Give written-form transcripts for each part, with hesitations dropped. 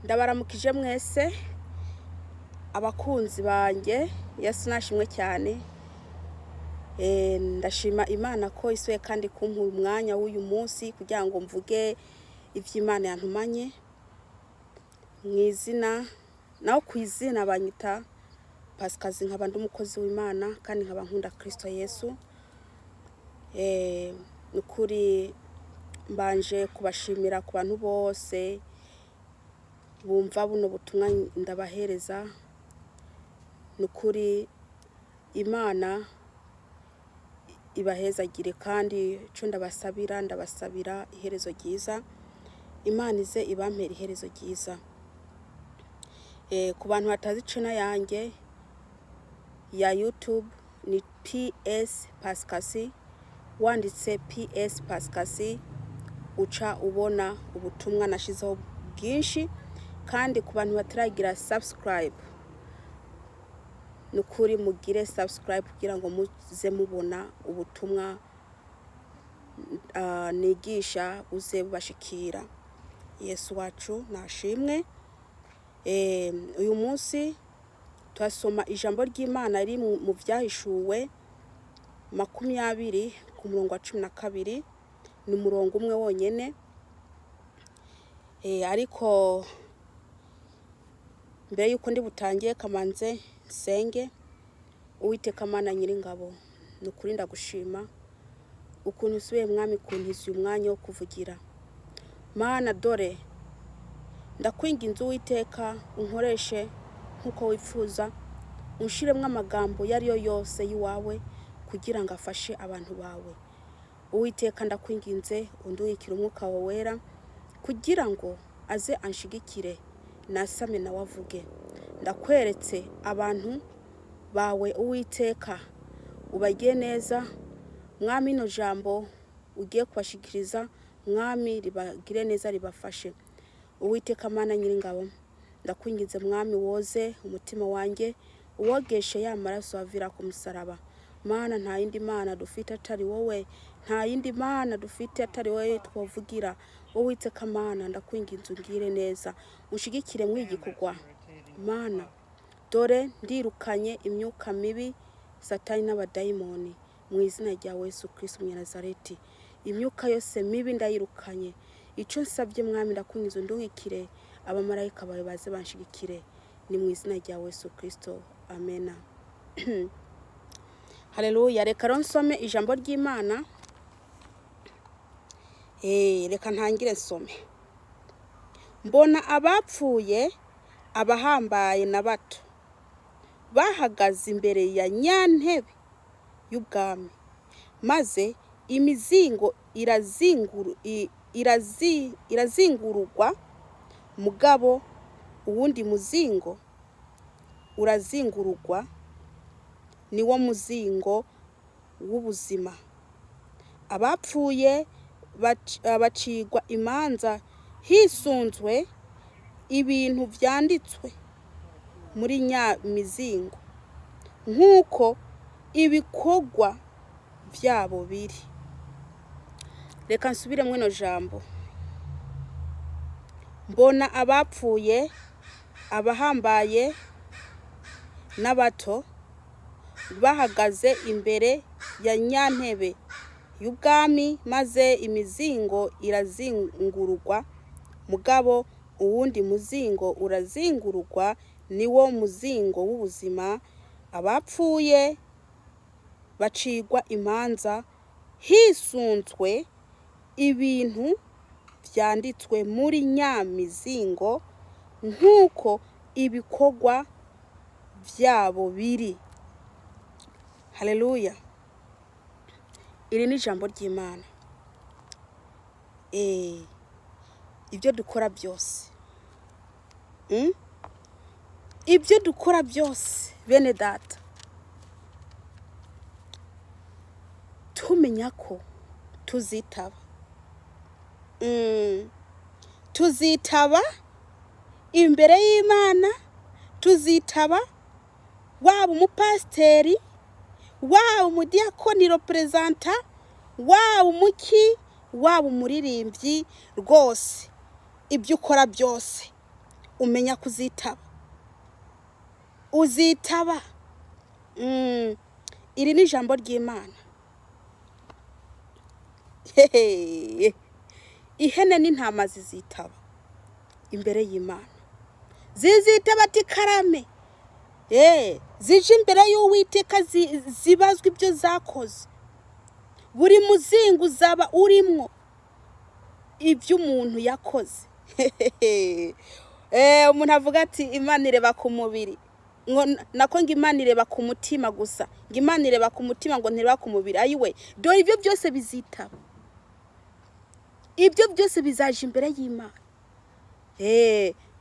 Ndabaramukije mwese abakunzi banjye. Yesu nashimwe cyane. Ndashima Imana ko isuye kandi kumpa umwanya w'uyu munsi kugira ngo mvuge iby'Imana yantumanye mu izina. Naho ku izina banyita Pasikazi, nkaba ndi umukozi w'Imana kandi nkaba nkunda Kristo Yesu. Ni ukuri mbanje kubashimira ku bantu bose bumva buno butumwa ndabahereza. Ni ukuri Imana ibahezagire, kandi icyo ndabasabira, ndabasabira iherezo ryiza. Imana ize ibampera iherezo ryiza. Ku bantu batazi channel yanjye ya YouTube ni PS Pasikazi. Wanditse PS Pasikazi uca ubona ubutumwa nashizeho bwinshi. Kandi ku bantu bataragira subscribe, ni ukuri mugire subscribe kugira ngo muze mubona ubutumwa nigisha buze bubashikira. Yesu wacu nashimwe. Uyu munsi turasoma ijambo ry'Imana riri mu Byahishuwe 20 ku murongo wa 12. Ni umurongo umwe wonyene. Ariko mbere yuko ndi butangiye, kamanze nsenge. Uwiteka Mana Nyiringabo, ni ukuri ndagushima ukuntu usubiye, Mwami, kuntiza uyu mwanya wo kuvugira. Mana, dore ndakwinginze, Uwiteka, unkoreshe nk'uko wifuza, unshiremo amagambo iyo ari yo yose y'iwawe kugira ngo afashe abantu bawe. Uwiteka, ndakwinginze, undungikire Umwuka wawe Wera kugira ngo aze anshigikire, nasame nawe avuge. Ndakweretse abantu bawe, Uwiteka, ubagire neza, Mwami. Ino jambo ugiye kubashikiriza, Mwami, ribagire neza, ribafashe. Uwiteka Mana Nyiringabo, ndakwinginze, Mwami, woze umutima wanjye, uwogeshe ya maraso avira ku musaraba. Mana, nta yindi mana dufite atari wowe, nta yindi mana dufite atari wowe twovugira. Uwiteka Mana, ndakwinginze, ungire neza, ushigikire muri iki gikorwa. Mana, dore ndirukanye imyuka mibi, Satani n'abadayimoni, mu izina rya Yesu Kristo Umunyanazareti. Imyuka yose mibi ndayirukanye. Icyo nsabye, Mwami, ndakwinginze, undungikire abamarayika bawe baze banshigikire. Ni mu izina rya Yesu Kristo, amena. Haleluya. Reka rero nsome ijambo ry'Imana. Reka ntangire nsome. Mbona abapfuye, abahambaye na bato, bahagaze imbere ya nyantebe y'ubwami, maze imizingo irazingurugwa. Mugabo uwundi muzingo urazingurugwa, niwo muzingo w'ubuzima. Abapfuye bacigwa imanza hisunzwe ibintu vyanditswe muri nya mizingo, nk'uko ibikorwa vyabo biri. Reka nsubire mwino jambo. Mbona abapfuye, abahambaye n'abato, bahagaze imbere ya nyantebe y'ubwami, maze imizingo irazingurugwa. Mugabo uwundi muzingo urazingurugwa, niwo muzingo w'ubuzima. Abapfuye bacigwa imanza hisunzwe ibintu vyanditswe muri nya mizingo, nk'uko ibikorwa vyabo biri. Haleluya. Iri ni ijambo ry'Imana. Ibyo dukora byose, Ibyo dukora byose, bene data, tumenya ko tuzitaba. Tuzitaba imbere y'Imana, tuzitaba. Waba umupasiteri, waba umudiyakoni perezanta, waba umuki, waba umuririmbyi, rwose ibyo ukora byose Umenya kuzitaba, uzitaba. Iri ni ijambo ry'Imana. Hehe. Ihene n'intama zizitaba imbere y'Imana, zizitaba ati karame. Zije imbere y'Uwiteka, zibazwa ibyo zakoze. Buri muzingo uzaba urimwo ibyo umuntu yakoze. Umuntu avuga ati Imana ireba ku mubiri, ngo nako ngo Imana ireba ku mutima gusa, ngo Imana ireba ku mutima, ngo ntireba ku mubiri. Ayiwe, dore ibyo byose bizitaba, ibyo byose bizaje imbere y'Imana.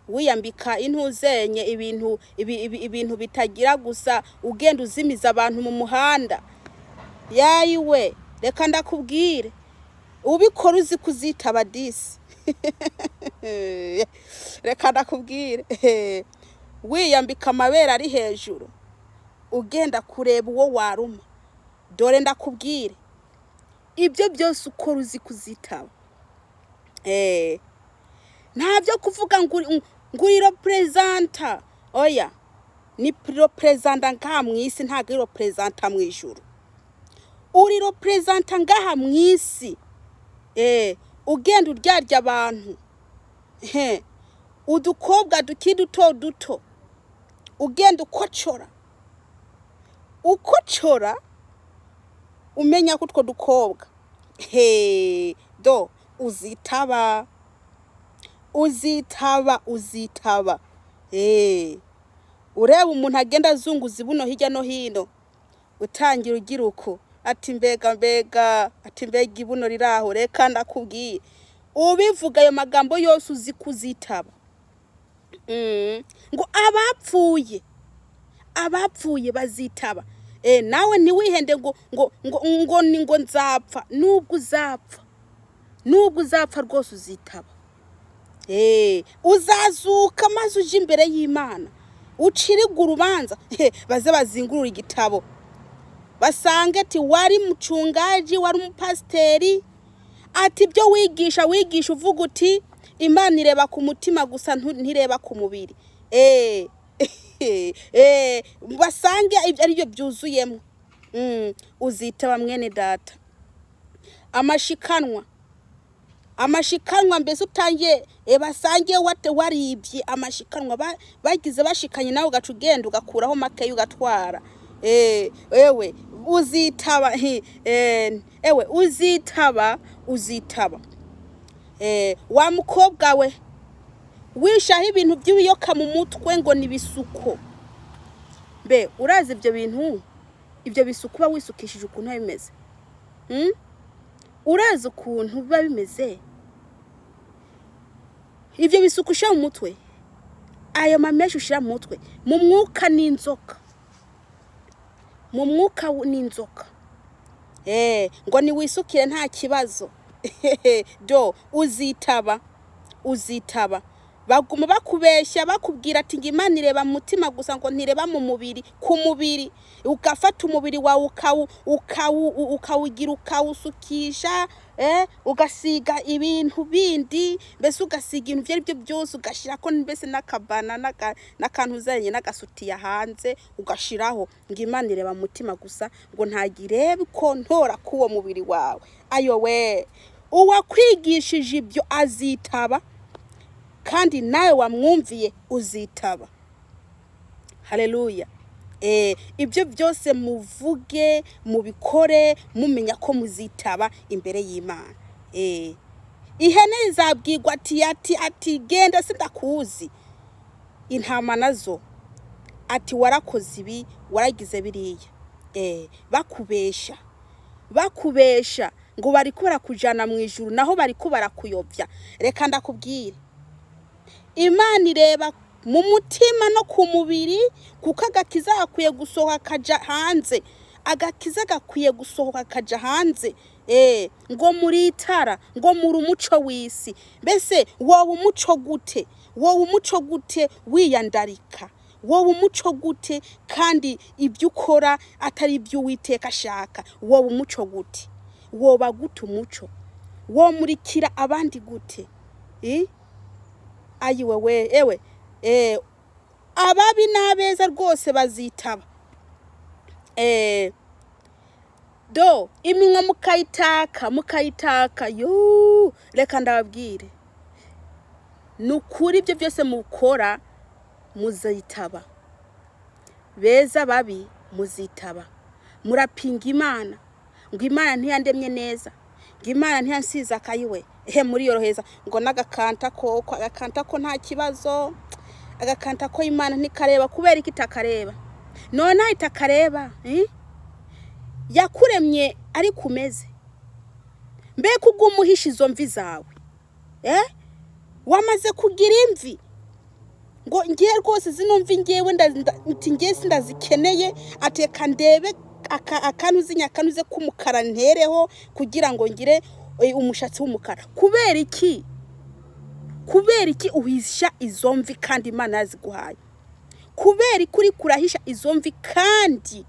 Wiyambika intuzenye ibintu ibintu bitagira gusa, ugenda uzimiza abantu mu muhanda. Yayiwe, reka ndakubwire, ubikora uzi kuzitaba disi. Reka ndakubwire, wiyambika amabere ari hejuru, ugenda kureba uwo waruma. Dore ndakubwire, ibyo byose ukora uzi kuzitaba. Nta byo kuvuga ngo uri représenta. Oya, ni représenta ngaha mu isi, ntabwo ari représenta mu ijuru. Uri représenta ngaha mu isi, ugenda uryarya abantu. Udukobwa dukiri duto duto, ugenda ukocora ukocora, umenya ko utwo dukobwa he do uzitaba, uzitaba, uzitaba. Ureba umuntu agenda azunguza ibuno hirya no hino, utangira ugira uko ati mbega mbega, ati mbega ibuno riraho. Reka ndakubwiye, ubivuga ayo magambo yose uzi kuzitaba. Ngo abapfuye, abapfuye bazitaba. Nawe ntiwihende ngo ni ngo nzapfa. Nubwo uzapfa, nubwo uzapfa rwose uzitaba. Uzazuka maze uje imbere y'Imana ucirigwe urubanza. Baze bazingurura igitabo, basange ati wari mchungaji, wari umupasiteri, ati ibyo wigisha, wigisha uvuga uti Imana ireba ku mutima gusa, ntireba ku mubiri. Basange ibyo ari byo byuzuyemo. Uzitaba mwene data. Amashikanwa, amashikanwa, mbese utangiye, basange waribye amashikanwa, bagize bashikanye, nawe ugaca ugenda ugakuraho makeya ugatwara. Ewe uzitaba. Ewe uzitaba, uzitaba. Wa mukobwa we wishaho ibintu by'ibiyoka mu mutwe ngo ni ibisuko, mbe urazi ibyo bintu, ibyo bisuko uba wisukishije ukuntu biba bimeze? Urazi ukuntu biba bimeze, ibyo bisuko ushyira mu mutwe, ayo mamesha ushyira mu mutwe? Mu mwuka n'inzoka, mu mwuka n'inzoka. Ngo niwisukire nta kibazo. Do uzitaba, uzitaba. Baguma bakubeshya, bakubwira ati ngo Imana ireba mu mutima gusa, ngo ntireba mu mubiri, ku mubiri. Ugafata umubiri wawe ukawugira, ukawusukisha, ugasiga ibintu bindi, mbese ugasiga ibintu ibyo ari byo byose, ugashyirako mbese n'akabana n'akantu uzanye n'agasutiya hanze ugashiraho, ngo Imana ireba mu mutima gusa, ngo ntagirebe ko ntora k'uwo mubiri wawe. Ayo we, uwakwigishije ibyo azitaba, kandi nawe wamwumviye uzitaba. Haleluya. Ibyo byose muvuge, mubikore mumenya ko muzitaba imbere y'Imana. Ihene izabwirwa ati genda sindakuzi. Intama nazo ati warakoze ibi, waragize biriya. Bakubesha, bakubesha ngo bariko barakujana mu ijuru, naho bariko barakuyobya. Reka ndakubwire, Imana ireba mu mutima no ku mubiri, kuko agakiza gakwiye gusohoka kaja hanze, agakiza gakwiye gusohoka kaja hanze. Ngo muri itara, ngo muri umuco w'isi. Mbese wowe umuco gute? Wowe umuco gute wiyandarika? Wowe umuco gute kandi ibyo ukora atari ibyo Uwiteka ashaka? Wowe umuco gute? Woba gute umuco? Womurikira abandi gute? Ayiwe we, ewe. Ababi n'abeza rwose bazitaba. Do iminwa mukayitaka, mukayitaka yo. Reka ndababwire, ni ukuri ibyo byose mukora muzitaba. Beza, babi, muzitaba. Murapinga Imana ngo Imana ntiyandemye neza, ngo Imana ntiyansize akayiwe. Ehe, muriyoroheza ngo n'agakanta koko, agakanta ko nta kibazo, agakanta ko Imana ntikareba. Kubera iki itakareba? None itakareba, eh? Yakuremye ariko umeze mbega uguma uhisha izo mvi zawe, eh? Wamaze kugira imvi ngo ngiye rwose zino mvi ngewe nti ngiye sindazikeneye, ateka ndebe akanuzi nyakanuze k'umukara ntereho kugira ngo ngire umushatsi w'umukara. Kubera iki? Kubera iki uhisha izo mvi kandi Imana yaziguhaye? Kubera iki uri kurahisha izo mvi kandi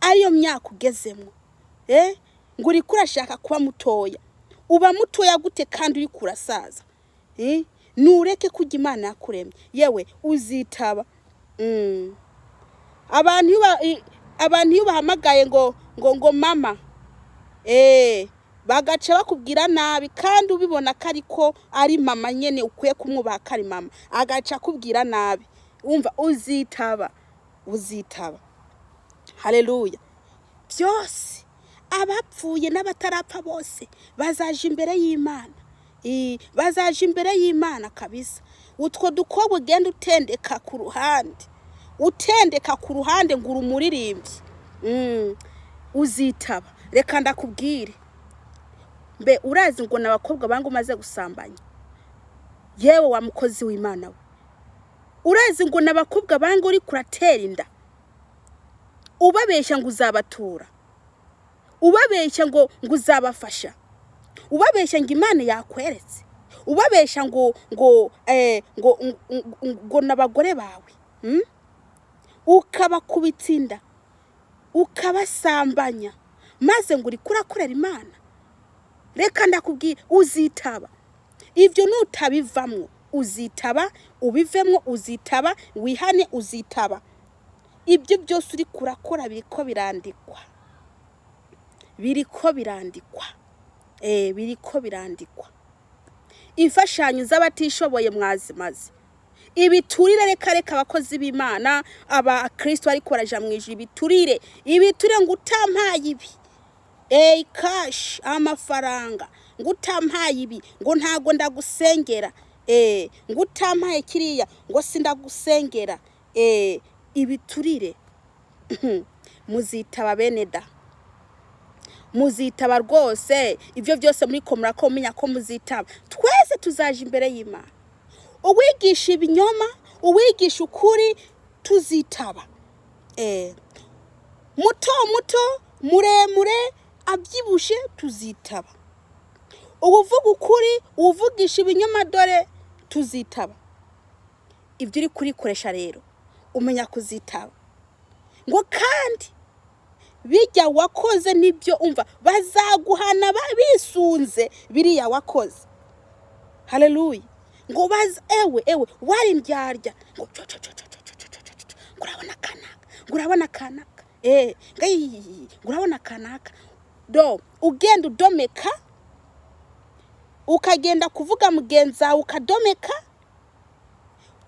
ariyo myaka ugezemo? Ngo uri kurashaka kuba mutoya. Uba mutoya gute kandi uri kurasaza? Nureke kujya Imana yakuremye. Yewe, uzitaba. Abantu iyo bahamagaye ngo mama, bagaca bakubwira nabi kandi ubibona ko ariko ari mama nyene ukwiye kumwubaha ko ari mama, agaca akubwira nabi. Umva, uzitaba, uzitaba. Haleluya. Byose, abapfuye n'abatarapfa bose bazaje imbere y'Imana. Bazaje imbere y'Imana kabisa. Utwo dukobwa ugenda utendeka ku ruhande, utendeka ku ruhande ngo uri umuririmbyi, uzitaba. Reka ndakubwire, mbe urazi ngo ni abakobwa banga umaze gusambanya? Yewe wa mukozi w'Imana we, urazi ngo ni abakobwa banga uri kuratera inda, ubabeshya ngo uzabatura, ubabeshya ngo uzabafasha, ubabeshya ngo Imana yakweretse, ubabeshya ngo n'abagore bawe, Ukabakubita inda, ukabasambanya, maze ngo uri kurakorera Imana? Reka ndakubwira, uzitaba. Ibyo nutabivamwo uzitaba, ubivemwo uzitaba, wihane uzitaba. Ibyo byose uri kurakora biriko birandikwa, biriko birandikwa, biriko birandikwa. Imfashanyo z'abatishoboye mwazimaze, ibiturire. Reka reka, abakozi b'Imana, abakristo ariko baraja mu ijuru, ibiturire, ibiturire, ngo utampaye ibi, eyi cash, amafaranga, ngo utampaye ibi ngo ntago ndagusengera, ngo utampaye kiriya ngo sindagusengera. Ibiturire, muzitaba bene da, muzitaba rwose. Ibyo byose muri ko murakomenya ko muzitaba. Twese tuzaje imbere y'Imana, uwigisha ibinyoma, uwigisha ukuri, tuzitaba. Muto muto, muremure, abyibushe, tuzitaba. Uwuvuga ukuri, uwuvugisha ibinyoma, dore tuzitaba. Ibyo uri kurikoresha rero umenya kuzitaba, ngo kandi bijya wakoze nibyo umva bazaguhana bisunze biriya wakoze. Haleluya. Ngo baza, ewe ewe, wari indyarya, ngo cyo cyo cyo cyo cyo cyo cyo cyo cyo, ngo urabona kanaka, ngo urabona kanaka, ngo iyi, ngo urabona kanaka. Do ugenda udomeka, ukagenda kuvuga mugenzi wawe ukadomeka,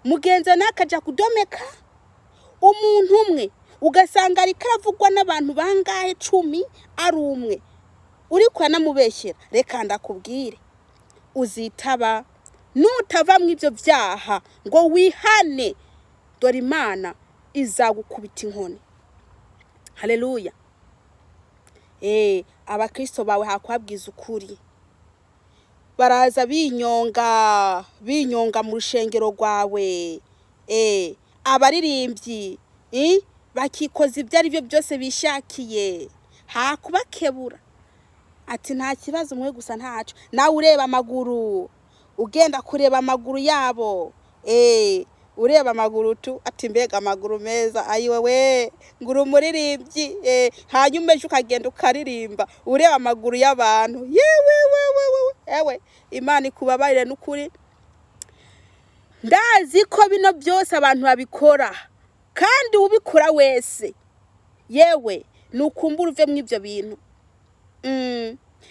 mugenzi wawe nawe akajya kudomeka. Umuntu umwe ugasanga ariko aravugwa n'abantu bangahe, 10, ari umwe uri kuranamubeshyera. Reka ndakubwire, uzitaba nutava mu ibyo byaha ngo wihane. Dore Imana izagukubita inkoni. Haleluya. Abakristo bawe hakwabwiza ukuri, baraza binyonga, binyonga mu rushengero rwawe. Abaririmbyi bakikoza ibyo ari byo byose bishakiye, hakubakebura ati nta kibazo mwe gusa ntaco. Nawe ureba amaguru, ugenda kureba amaguru yabo, ureba amaguru tu, ati mbega amaguru meza, ayiwe we, ngura umuririmbyi. Hanyuma ejo ukagenda ukaririmba ureba amaguru y'abantu. Yewe wewe wewe, ewe, Imana ikubabarire n'ukuri. Ndazi ko bino byose abantu babikora, kandi ubikora wese, yewe, nukumbura uve mu ibyo bintu.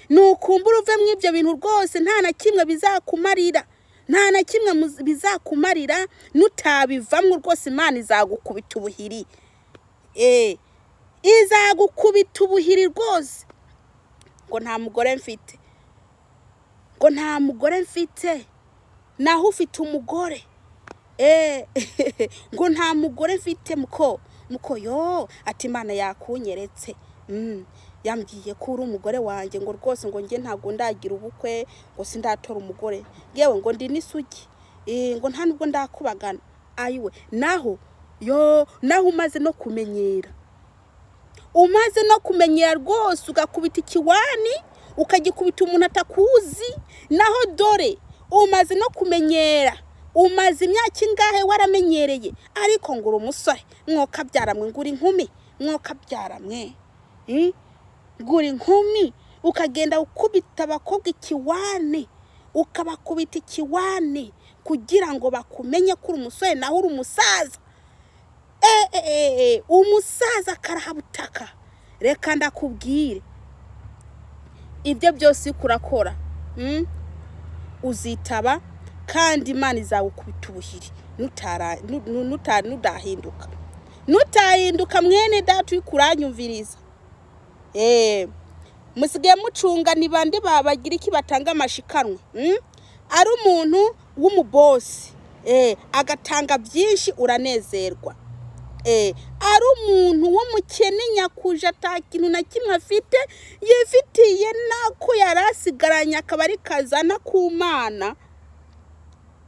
Nukumbura uve mu ibyo bintu rwose. Nta na kimwe bizakumarira, nta na kimwe bizakumarira nutabivamwo rwose. Imana izagukubita ubuhiri, izagukubita ubuhiri rwose. Ngo nta mugore mfite, ngo nta mugore mfite, naho ufite umugore. Ngo nta mugore mfite, muko muko yo ati Imana yakunyeretse. Yambwiye ko uri umugore wanjye, ngo rwose ngo njye ntabwo ndagira ubukwe, ngo sindatora umugore, yewe ngo ndi n'isugi, ngo nta nubwo ndakubagana. Ayiwe, naho yo, naho umaze no kumenyera, umaze no kumenyera rwose, ugakubita ikiwani, ukagikubita umuntu atakuzi. Naho dore umaze no kumenyera, umaze imyaka ingahe waramenyereye, ariko ngo uri umusore, mwokabyara mwe, ngo uri inkumi, mwokabyara mwe. Ngo uri inkumi, ukagenda ukubita abakobwa ikiwani, ukabakubita ikiwani kugira ngo bakumenye ko uri umusore, naho uri umusaza. Umusaza karahabutaka. Reka ndakubwire, ibyo byose uriko urakora, uzitaba, kandi Imana izagukubita ubuhiri nudahinduka, nutahinduka. Mwene data uriko uranyumviriza, musigaye mucunga ni bande bagira iki, batanga amashikanwa, Ari umuntu w'umubosi, agatanga byinshi, uranezerwa. Ari umuntu w'umukene nyakuja, ata kintu na kimwe afite yifitiye, nako yari asigaranye akaba ari kazana ku Mana,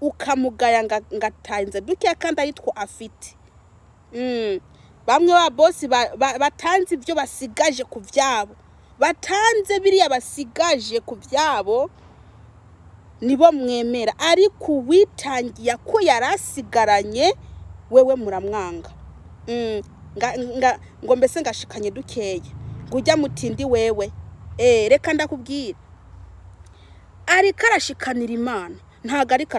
ukamugaya ngatanze dukeya kandi ari two afite. Bamwe ba bosi batanze ibyo basigaje ku byabo, batanze biriya basigaje ku byabo, nibo mwemera, ariko uwitangiye ko yari asigaranye, wewe muramwanga. Ngo mbese ngashikanye dukeya, ngo ujya mutindi wewe. Reka ndakubwira, ariko arashikanira Imana, ntago ariko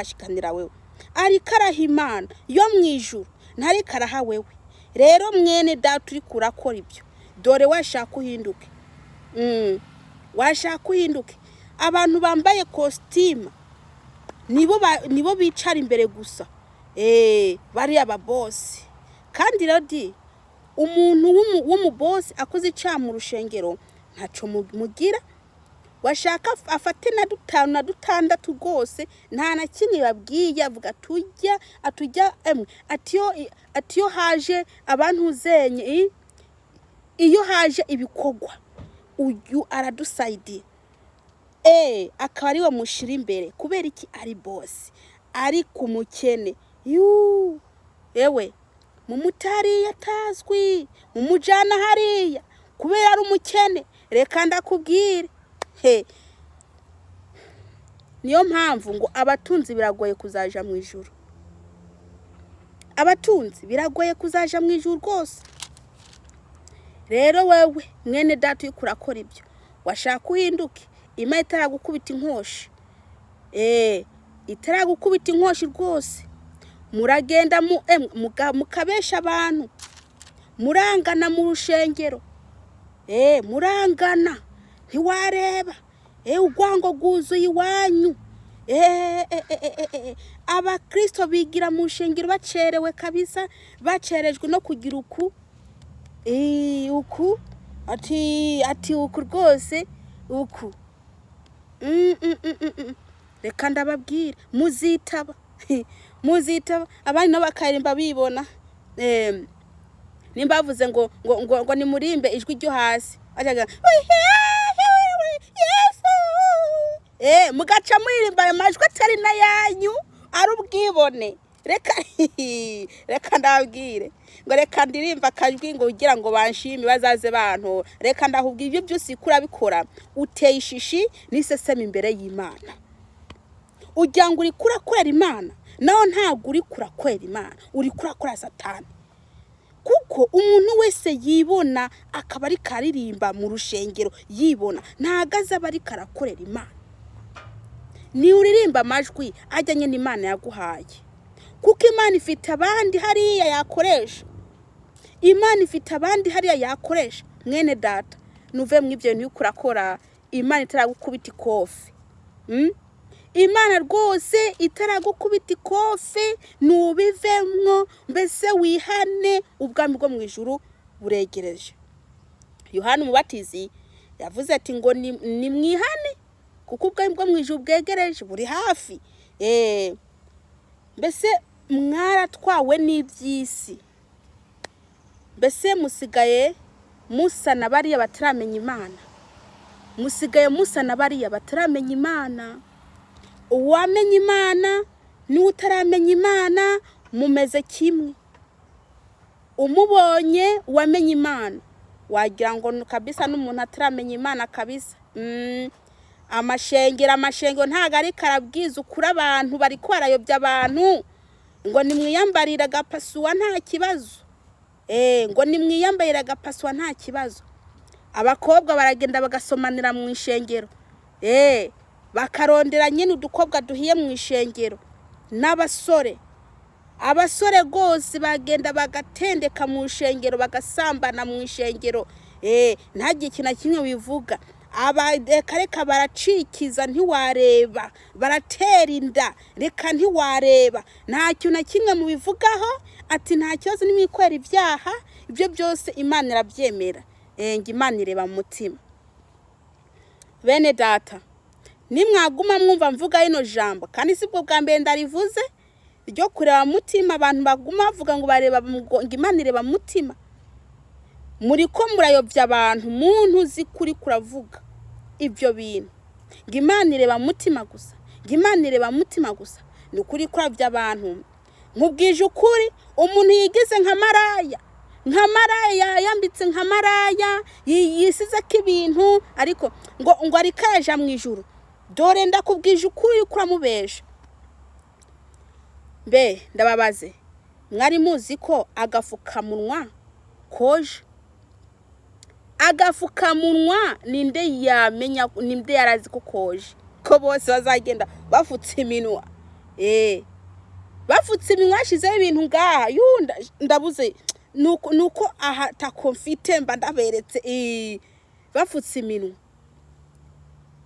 ashikanira wewe, ariko araha Imana yo mu ijuru, ntariko araha wewe. Rero mwene data uriko urakora ibyo, dore washaka uhinduke. Washaka uhinduke. Abantu bambaye kositimu nibo bicara imbere gusa, bariya babosi. Kandi rero di umuntu w'umubosi akoze icyaha mu rushengero, ntaco mugira. Washaka afate na dutanu na dutandatu rwose, nta na kimwe babwiye, avuga tujya atujya emwe, ati iyo haje abantu uzenye, iyo haje ibikorwa, uyu aradusayidiye, akaba ariwe mushira imbere. Kubera iki? Ari bosi. Ariko umukene yuu, ewe mumutariya atazwi, mumujana hariya kubera ari umukene. Reka ndakubwire, he, niyo mpamvu ngo abatunzi biragoye kuzaja mu ijuru, abatunzi biragoye kuzaja mu ijuru rwose. Rero wewe mwene data uriko urakora ibyo, washaka uhinduke Imana itaragukubita inkoshi, itaragukubita inkoshi rwose. Muragenda mukabesha abantu, murangana mu rushengero, murangana ntiwareba, urwango rwuzuye iwanyu. Abakristo bigira mu rushengero bacerewe kabisa, bacerejwe no kugira uku, uku ati uku rwose uku. Reka ndababwira, muzitaba, muzitaba. Abandi nabo bakaririmba bibona. Nimba bavuze ngo nimurimbe ijwi ryo hasi, bacaga, Yesu, mugaca muririmba ayo majwi atari n'ayanyu, ari ubwibone. Reka ndababwire, ngo reka ndirimba akajwi ngo kugira ngo banshime, bazaze bantora. Reka ndakubwira, ibyo byose uko urabikora uteye ishishi n'iseseme imbere y'Imana. Ugira ngo uriko urakorera Imana, naho ntabwo uriko urakorera Imana, uriko urakora Satani. Kuko umuntu wese yibona akaba ariko aririmba mu rushengero yibona, ntago aza aba ariko arakorera Imana. Ni uririmba amajwi ajyanye n'Imana yaguhaye, kuko Imana ifite abandi hariya yakoresha. Imana ifite abandi hariya yakoresha. Mwene data, nuve mu ibyo bintu uriko urakora Imana itaragukubita ikofi. Imana rwose itaragukubita ikofi, nubivemwo, mbese wihane, ubwami bwo mu ijuru buregereje. Yohana Umubatizi yavuze ati ngo ni mwihane kuko ubwami bwo mu ijuru bwegereje, buri hafi. Mbese mwaratwawe n'iby'isi, mbese musigaye musa na bariya bataramenya Imana, musigaye musa na bariya bataramenya Imana. Uwamenya Imana n'utaramenya Imana mumeze kimwe. Umubonye uwamenye Imana wagira ngo kabisa n'umuntu ataramenya Imana kabisa. Amashengero ntago ariko arabwiza ukuri abantu, bariko barayobya abantu ngo nimwiyambarire agapasuwa nta kibazo. Ngo nimwiyambarire agapasuwa nta kibazo. Abakobwa baragenda bagasomanira mu ishengero, bakarondera nyine udukobwa duhiye mu ishengero, n'abasore. Abasore rwose bagenda bagatendeka mu ishengero, bagasambana mu ishengero, ntagire ikintu na kimwe bivuga. Reka reka baracikiza ntiwareba, baratera inda, reka ntiwareba, nta kintu na kimwe mubivugaho. Ati nta kibazo nimwikorera ibyaha, ibyo byose Imana irabyemera. Ngo Imana ireba mu mutima. Bene data, nimwaguma mwumva mvuga rino jambo, kandi si bwo bwa mbere ndarivuze ryo kureba mutima, abantu baguma bavuga ngo bareba ngo Imana ireba mutima, muriko murayobya abantu. Muntu uzi kuri kuravuga ibyo bintu ngo Imana ireba mutima gusa, ngo Imana ireba mutima gusa, ni ukuri kurabya abantu. Nkubwije ukuri, umuntu yigize nka maraya, nka maraya yambitse nka maraya, yisize ko ibintu, ariko ngo ariko araja mu ijuru. Dore ndakubwije ukuri, uriko uramubesha. Mbe ndababaze, mwari muzi ko agafukamunwa koje? Agafukamunwa ninde yamenya, ninde yarazi ko koje, ko bose bazagenda bafutse iminwa? Bafutse iminwa, hashizeho ibintu ngaha. Yunda ndabuze nuko aha takomfite mba ndaberetse. Bafutse iminwa,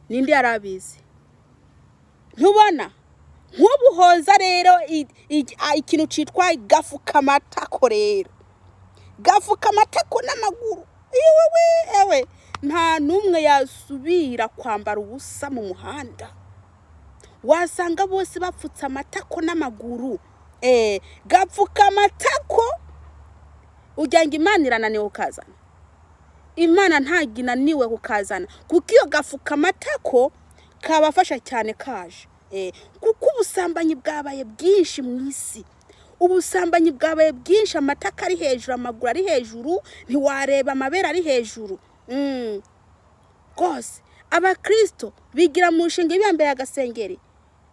ninde yarabizi? Ntubona nk'ubuhoza rero ikintu citwa gafukamatako rero, gafukamatako n'amaguru iwewe, ewe nta n'umwe yasubira kwambara ubusa mu muhanda, wasanga bose bapfutse amatako n'amaguru. Gapfuka amatako, ugira ngo Imana irananiwe kukazana? Imana ntabwo inaniwe kukazana, kuko iyo gafuka amatako kabafasha cyane kaje. Kuko ubusambanyi bwabaye bwinshi mu isi, ubusambanyi bwabaye bwinshi, amatako ari hejuru, amaguru ari hejuru, ntiwareba, amabere ari hejuru. Rwose abakristo bigira mu nshinga biyambaye agasengeri,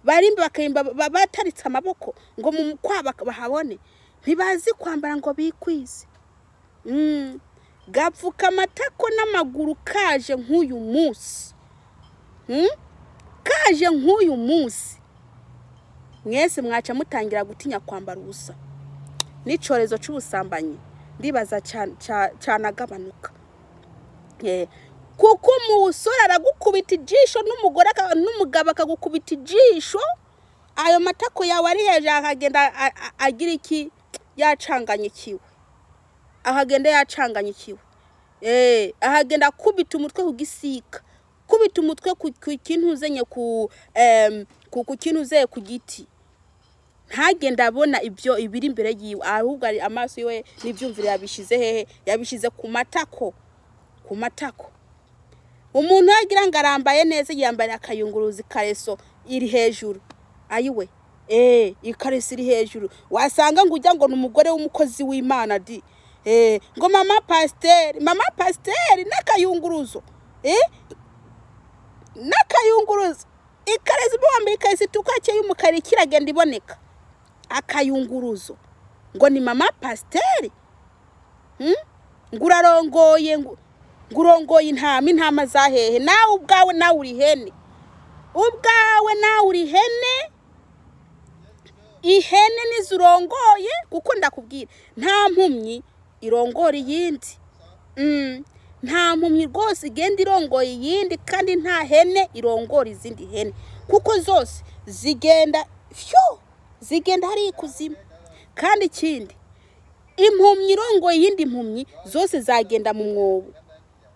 barimba bakarimba bataritse amaboko ngo mu kwaba bahabone, ntibazi kwambara ngo bikwize. Gapfuka amatako n'amaguru kaje nk'uyu munsi. Kaje nk'uyu munsi, mwese mwaca mutangira gutinya kwambara ubusa, n'icyorezo cy'ubusambanyi ndibaza cyanagabanuka. Kuko umusore aragukubita ijisho, n'umugore n'umugabo akagukubita ijisho, ayo matako yawe ari hejuru, akagenda agira iki, yacanganyikiwe, akagenda yacanganyikiwe. Ahagenda akubita umutwe ku gisika, kubita umutwe ku kintu uzenye ku kintu uzeye ku giti, ntagende abona ibyo ibiri imbere yiwe, ahubwo ari amaso yiwe n'ibyumvire yabishize hehe? Yabishize ku matako, ku matako. Umuntu yagira ngo arambaye neza, yambaye akayunguruzi, ikareso iri hejuru, ayiwe, ikareso iri hejuru, wasanga ngo ujya ngo ni umugore w'umukozi w'Imana di, ngo mama pasiteri, mama pasiteri n'akayunguruzo, n'akayunguruzo, ikareso, wambaye ikareso itukura cyangwa y'umukara kiragenda iboneka akayunguruzo, ngo ni mama pasiteri. Ngo urarongoye, ngo urongoye intama, intama za hehe? Nawe ubwawe nawe uri ihene. Ubwawe nawe uri ihene. Ihene nizurongoye, kuko ndakubwira, nta mpumyi irongora iyindi. Nta mpumyi rwose igenda irongoye iyindi, kandi nta hene irongora izindi hene, kuko zose zigenda fyo, zigenda hariya ikuzimu. Kandi ikindi, impumyi irongoye iyindi mpumyi, zose zagenda mu mwobo.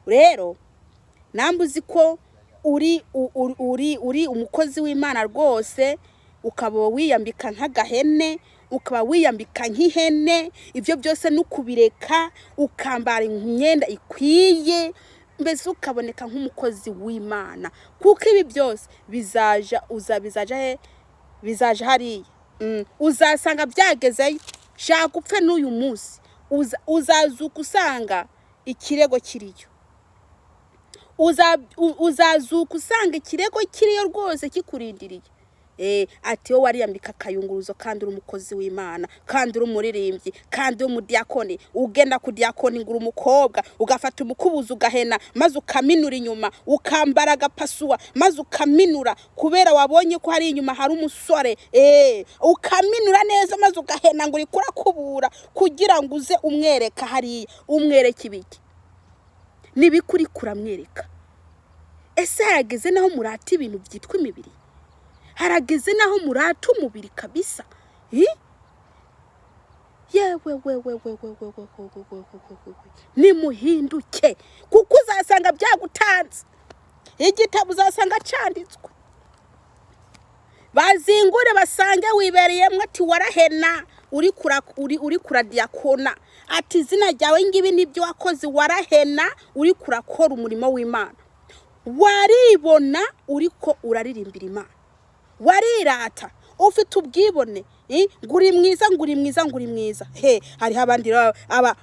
Rero namba uzi ko uri umukozi w'Imana rwose, ukaba wiyambika nk'agahene, ukaba wiyambika nk'ihene, ibyo byose ni ukubireka, ukambara imyenda ikwiye, mbese ukaboneka nk'umukozi w'Imana, kuko ibi byose bizaja uza bizaja he? Bizaja hariya. Uzasanga byagezeyo. Shaka upfe n'uyu munsi, uzazuka usanga ikirego kiriyo. Uzazuka usanga ikirego kiriyo rwose, kikurindiriye. Ati wowe wariyambika akayunguruzo, kandi uri umukozi w'Imana, kandi uri umuririmbyi, kandi uri umudiyakoni, ugenda ku diyakoni ngo uri umukobwa, ugafata umukubuzo ugahena, maze ukaminura inyuma, ukambara agapasuwa, maze ukaminura kubera wabonye ko hari inyuma hari umusore, ukaminura neza, maze ugahena ngo uriko urakubura kugira ngo uze umwereka hariya. Umwereka ibiki? Nibiki uriko uramwereka? Ese harageze naho murata ibintu byitwa imibiri? Harageze naho murata umubiri kabisa? Hi? Yewe we we we we we we we we we we we we, nimuhinduke, kuko uzasanga byagutanze. Igitabo uzasanga cyanditswe, bazingure basange wibereyemo, ati warahena uri kuradiyakona, ati izina ryawe ngibi nibyo wakoze, warahena uri kurakora umurimo w'Imana, waribona uriko uraririmbira Imana, warirata, ufite ubwibone, ngo uri mwiza, ngo uri mwiza, ngo uri mwiza. He, hariho abandi rero,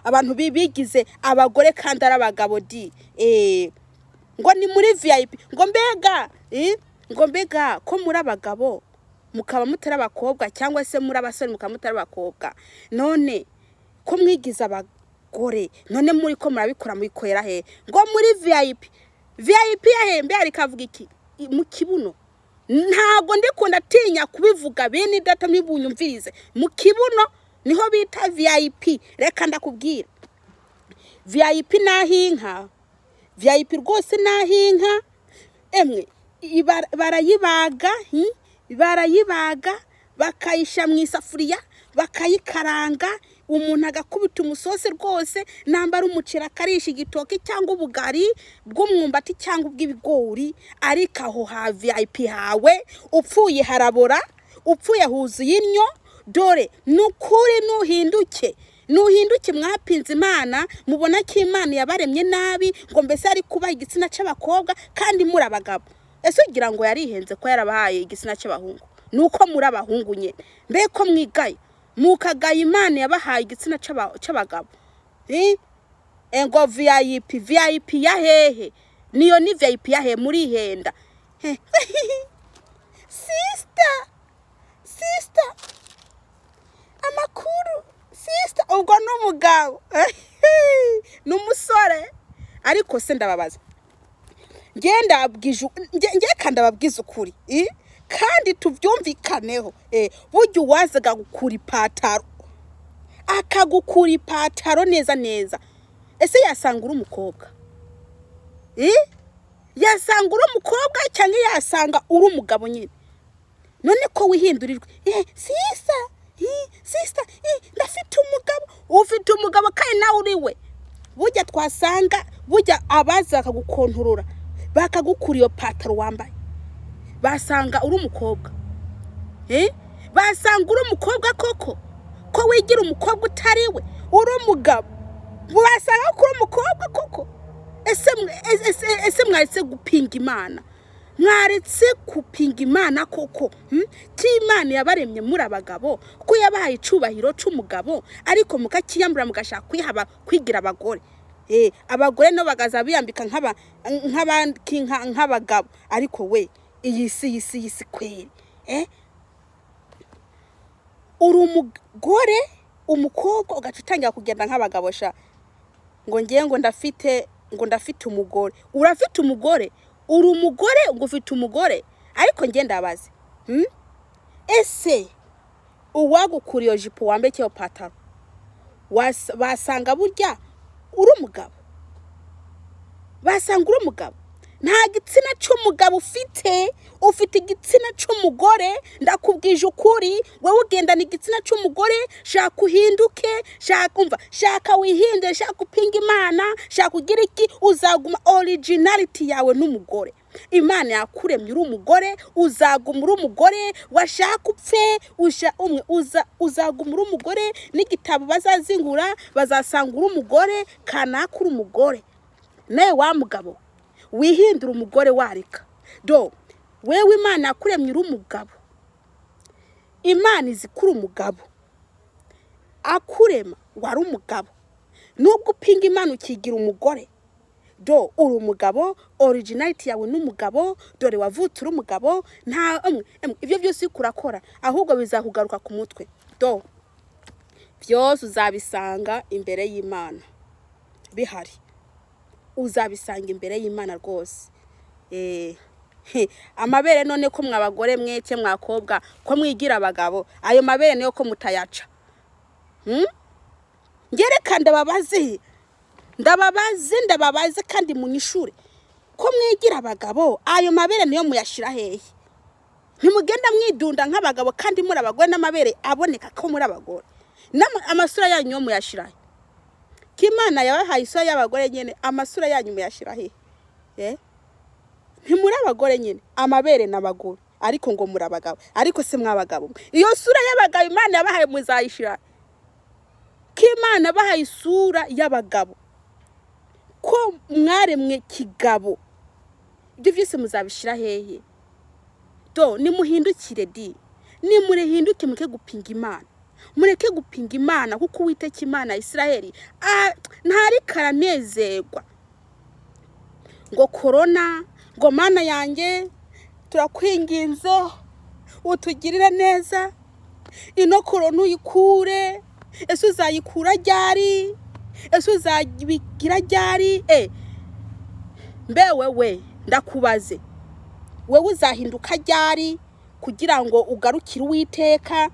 abantu bigize abagore kandi ari abagabo di. Ngo ni muri VIP, ngo mbega, ngo mbega ko muri abagabo mukaba mutari abakobwa, cyangwa se muri abasore mukaba mutari abakobwa, none ko mwigize abagore, none muri ko murabikora, mubikorera he? Ngo muri VIP. VIP yahembe hari kavuga iki? Mu kibuno. Ntabwo ndikunda atinya kubivuga, bene data mwibunyumvirize, mu kibuno niho bita VIP. Reka ndakubwira, VIP naho inka, VIP rwose naho inka emwe barayibaga, barayibaga bakayisha mu isafuriya, bakayikaranga, umuntu agakubita umusosi rwose, nambara umuceri akarisha igitoki cyangwa ubugari bw'umwumbati cyangwa ubw'ibigori. Ariko aho ha VIP hawe upfuye harabora, upfuye huzuye innyo. Dore ni ukuri, nuhinduke, nuhinduke. Mwapinze Imana, mubona ko Imana yabaremye nabi, ngo mbese ari kubaha igitsina cy'abakobwa kandi muri abagabo. Ese ugira ngo yarihenze ko yarabahaye igitsina cy'abahungu? Ni uko muri abahungu nyine. Mbe ko mwigaye, mukagaya Imana yabahaye igitsina cy'abagabo? Ngo VIP, VIP ya hehe? Niyo ni VIP ya hehe? Murihenda. Sister, sister, amakuru sister. Ubwo ni umugabo, ni umusore. Ariko se ndababaza, nge kandi ndababwiza ukuri, kandi tubyumvikaneho, burya uwazaga gukura ipataro, akagukura ipataro neza neza, ese yasanga uri umukobwa? Yasanga uri umukobwa cyangwa yasanga uri umugabo nyine? None ko wihindurirwa, sister, sister, ndafite umugabo. Ufite umugabo kandi nawe uri we. Burya twasanga, burya abaza bakagukontorora, bakagukura iyo pataro wambaye, basanga uri umukobwa? Basanga uri umukobwa koko? Ko wigira umukobwa utari we, uri umugabo, basanga ko uri umukobwa koko? Ese mwaretse gupinga Imana? Mwaretse kupinga Imana koko? Ko Imana yabaremye muri abagabo, ko yabahaye icubahiro c'umugabo, ariko mukakiyambura, mugashaka kwigira abagore. Abagore no bagaza biyambika nk'abagabo. Ariko we, iyi si, iyi si, iyi si kweri. Uri umugore, umukobwa, ugaca utangira kugenda nk'abagabo sha, ngo ngiye, ngo ndafite umugore. Urafite umugore? Uri umugore ngo ufite umugore? Ariko njye ndabaze, Ese uwagukura iyo jipo wambaye iyo pataro, basanga burya uri umugabo? Basanga uri umugabo? Nta gitsina cy'umugabo ufite, ufite igitsina cy'umugore. Ndakubwije ukuri, wowe ugendana igitsina cy'umugore. Shaka uhinduke, shaka, umva, shaka wihinde, shaka upinga Imana, shaka ugira iki, uzaguma originality yawe n'umugore. Imana yakuremye uri umugore, uzaguma uri umugore. Washaka upfe, usha umwe uza, uzaguma uri umugore. N'igitabo bazazingura bazasanga uri umugore, kanaka uri umugore. Nawe wa mugabo wihindura umugore, wareka do. Wewe Imana yakuremye uri umugabo, Imana izi ko uri umugabo, akurema wari umugabo. Nubwo upinga Imana ukigira umugore, do uri umugabo, originality yawe n'umugabo. Dore wavutse uri umugabo. Nta umwe ibyo byose uriko urakora, ahubwo bizakugaruka ku mutwe. Do byose uzabisanga imbere y'Imana bihari, uzabisanga imbere y'Imana rwose. Amabere none ko mwabagore mweke mwakobwa ko mwigira abagabo, ayo mabere niyo ko mutayaca? Ngereka ndababaze, ndababaze, ndababaze kandi munyishure. Ko mwigira abagabo, ayo mabere niyo muyashira hehe? Ntimugenda mwidunda nk'abagabo kandi muri abagore, n'amabere aboneka ko muri abagore. Amasura yanyu yo muyashira he? Ko Imana yabahaye isura y'abagore nyine, amasura yanyu muyashira hehe? Ntimuri abagore nyine? Amabere n'abagore, ariko ngo muri abagabo. Ariko se mw'abagabo mwe, iyo sura y'abagabo Imana yabahaye muzayishira? Ko Imana yabahaye isura y'abagabo, ko mwaremwe kigabo, ibyo byose muzabishyira hehe? Do nimuhindukire, di nimurihinduke, mureke gupinga Imana, mureke gupinga Imana, kuko Uwiteka Imana ya Isiraheli ntariko aranezerwa. Ngo korona, ngo Mana yanjye turakwinginze utugirire neza, ino korona uyikure. Ese uzayikura ryari? Ese uzabigira ryari? Mbe wewe ndakubaze, wowe uzahinduka ryari kugira ngo ugarukire Uwiteka?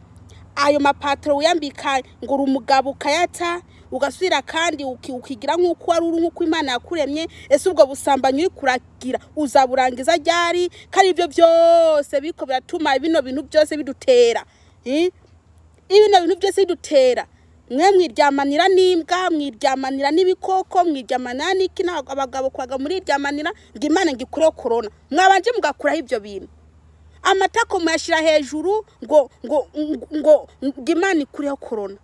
Ayo mapataro wiyambika ngo uri umugabo, ukayata, ugasubira kandi ukigira nk'uko wari uri, nk'uko Imana yakuremye. Ese ubwo busambanyi uri kuragira uzaburangiza ryari? Kandi ibyo byose biriko biratuma bino bintu byose bidutera, Bino bintu byose bidutera. Mwe mwiryamanira n'imbwa, mwiryamanira n'ibikoko, mwiryamanira n'iki? Ntabwo abagabo kwaga muriryamanira, ngo Imana ngo ikureho korona. Mwabanje mugakuraho ibyo bintu, amatako muyashyira hejuru, ngo Imana ikureho korona.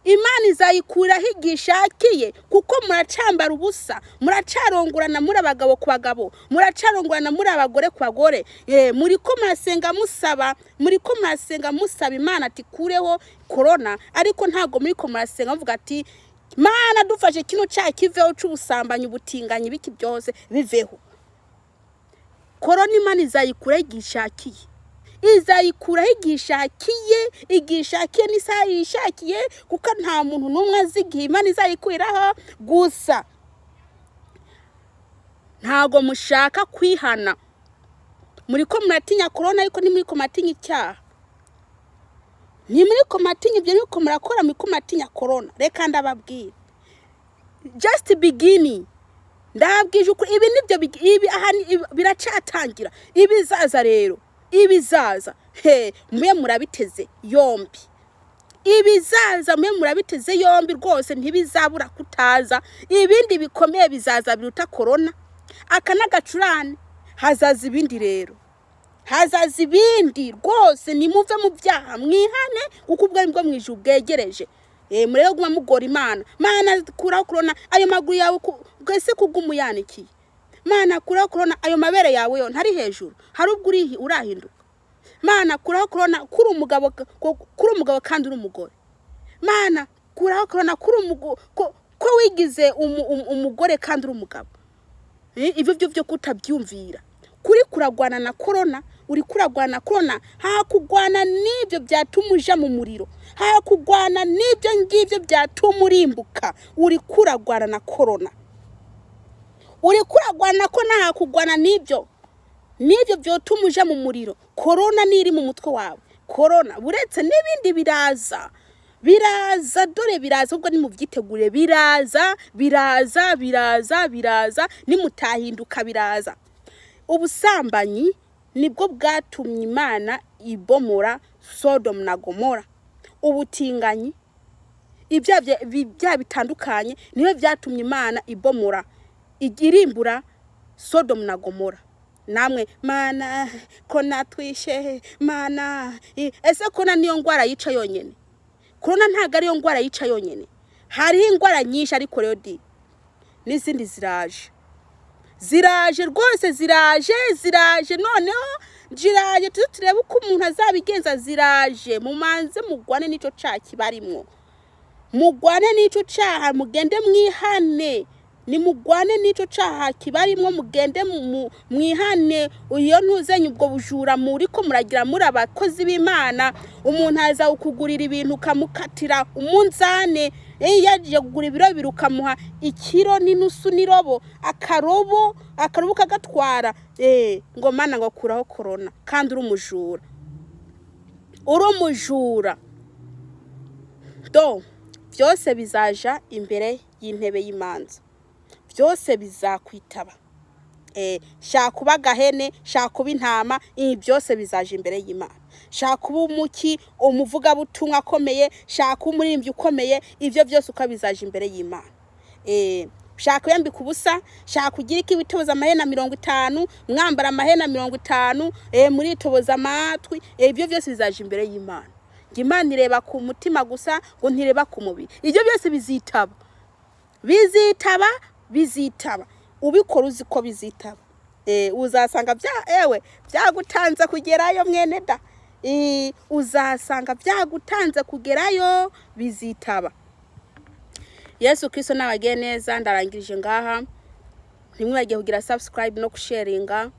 Imana izayikuraho igihe ishakiye, kuko muracambara ubusa, muracarongorana muri abagabo ku bagabo, muracarongorana muri abagore ku bagore. Muri ko murasenga musaba, muri ko murasenga musaba Imana ati kureho korona, ariko ntabwo muri ko murasenga muvuga ati Mana dufashe kino cyaha kiveho, c'ubusambanyi, ubutinganyi, biki byose biveho. Korona Imana izayikuraho igihe ishakiye, izayikuraho igihe ishakiye, igihe ishakiye n'isaha yishakiye, kuko nta muntu n'umwe azi igihe Imana izayikuraho. Gusa ntago mushaka kwihana, muri ko muratinya korona, ariko ntimuri ko muratinya icyaha, ntimuri ko muratinya ibyo muri ko murakora, muri ko muratinya korona. Reka ndababwira, just beginning. Ndababwije ukuri, ibi nibyo ibi aha biracatangira. Ibizaza rero, ibizaza he, mube murabiteze yombi. Ibizaza mube murabiteze yombi rwose, ntibizabura kutaza. Ibindi bikomeye bizaza biruta korona. Aka n'agacurane, hazaza ibindi rero, hazaza ibindi rwose. Nimuve mu byaha, mwihane, kuko ubwami bwo mu ijuru bwegereje. Murebe guma mugora Imana. Mana kuraho korona, ayo maguru yawe bwese kubw'umuyanikiye. Mana kuraho korona, ayo mabere yawe yo ntari hejuru, hari ubwo urahinduka? Mana kuraho korona, kuri umugabo, kuri umugabo kandi uri umugore. Mana kuraho korona, kuri ko wigize umugore kandi uri umugabo. Ibyo byo byo kutabyumvira, kuri kuragwana na korona, uri kuragwana na korona. Hakugwana n'ibyo byatuma uja mu muriro, hakugwana n'ibyo ngibyo byatuma urimbuka, uri kuragwana na korona, uri kuragwana na korona, hakugwana n'ibyo. N'ibyo byotuma uja mu muriro. Korona niri mu mutwe wawe, korona buretse n'ibindi biraza, biraza, dore biraza. Ubwo nimubyitegure, biraza, biraza, biraza, biraza. Nimutahinduka biraza. Ubusambanyi nibwo bwatumye Imana ibomora Sodomu na Gomora. Ubutinganyi, ibyaha ibyaha bitandukanye niyo byatumye Imana ibomora, irimbura Sodomu na Gomora. Namwe mana ko natwishe mana. Ese kona niyo ndwara yica yonyene? Korona ntabwo ariyo ndwara yica yonyene, hariho indwara nyinshi. Ariko rero di n'izindi ziraje, ziraje rwose, ziraje, ziraje. Noneho ziraje, tuze turebe uko umuntu azabigenza. Ziraje, mumanze mugwane n'icyo cyaha kibarimwo, mugwane n'icyo cyaha, mugende mwihane. Nimugwane n'icyo cyaha kibarimwo, mugende mwihane. Iyo ntuzenye ubwo bujura muri ko muragira muri abakozi b'Imana. Umuntu aza kukugurira ibintu ukamukatira umunzane. Iyo yagiye kugura ibiro 2 ukamuha ikiro n'inusu n'irobo, akarobo, akarobo kagatwara. Ngo mana, ngo kuraho korona, kandi uri umujura, uri umujura. Do byose bizaja imbere y'intebe y'imanza, byose bizakwitaba. Shaka kuba agahene, shaka kuba intama, ibi byose bizaja imbere y'Imana. Shaka kuba umuki, umuvugabutumwa akomeye, shaka kuba umuririmbyi ukomeye, ibyo byose uko bizaja imbere y'Imana. Shaka kuyambika ubusa, shaka kugira iki, witoboza amahena 50, mwambara amahena 50, muritoboza amatwi, ibyo byose bizaja imbere y'Imana. Ngo Imana ireba ku mutima gusa, ngo ntireba ku mubiri. Ibyo byose bizitaba, bizitaba, bizitaba. Ubikora uzi ko bizitaba, uzasanga bya ewe byagutanze kugerayo, mwene da. Uzasanga byagutanze kugerayo, bizitaba. Yesu Kristo nabagiye neza. Ndarangirije ngaha. Ntimwibagiye kugira subscribe no kusharinga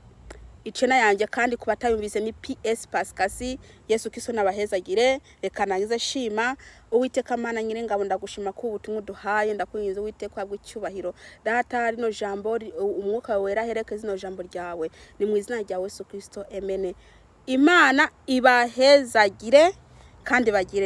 icena yanjye. Kandi ku batayumvise ni PS Pascasi. Yesu Kristo nabahezagire. Reka nangize shima Uwiteka. Mana Nyiringabo, ndagushima ko ubutumwa uduhaye. Ndakwinginze Uwiteka, uhabwe icyubahiro. Data, rino jambo umwuka wawe wera ahereke zino jambo ryawe. Ni mu izina rya Yesu Kristo, amen. Imana ibahezagire kandi bagire.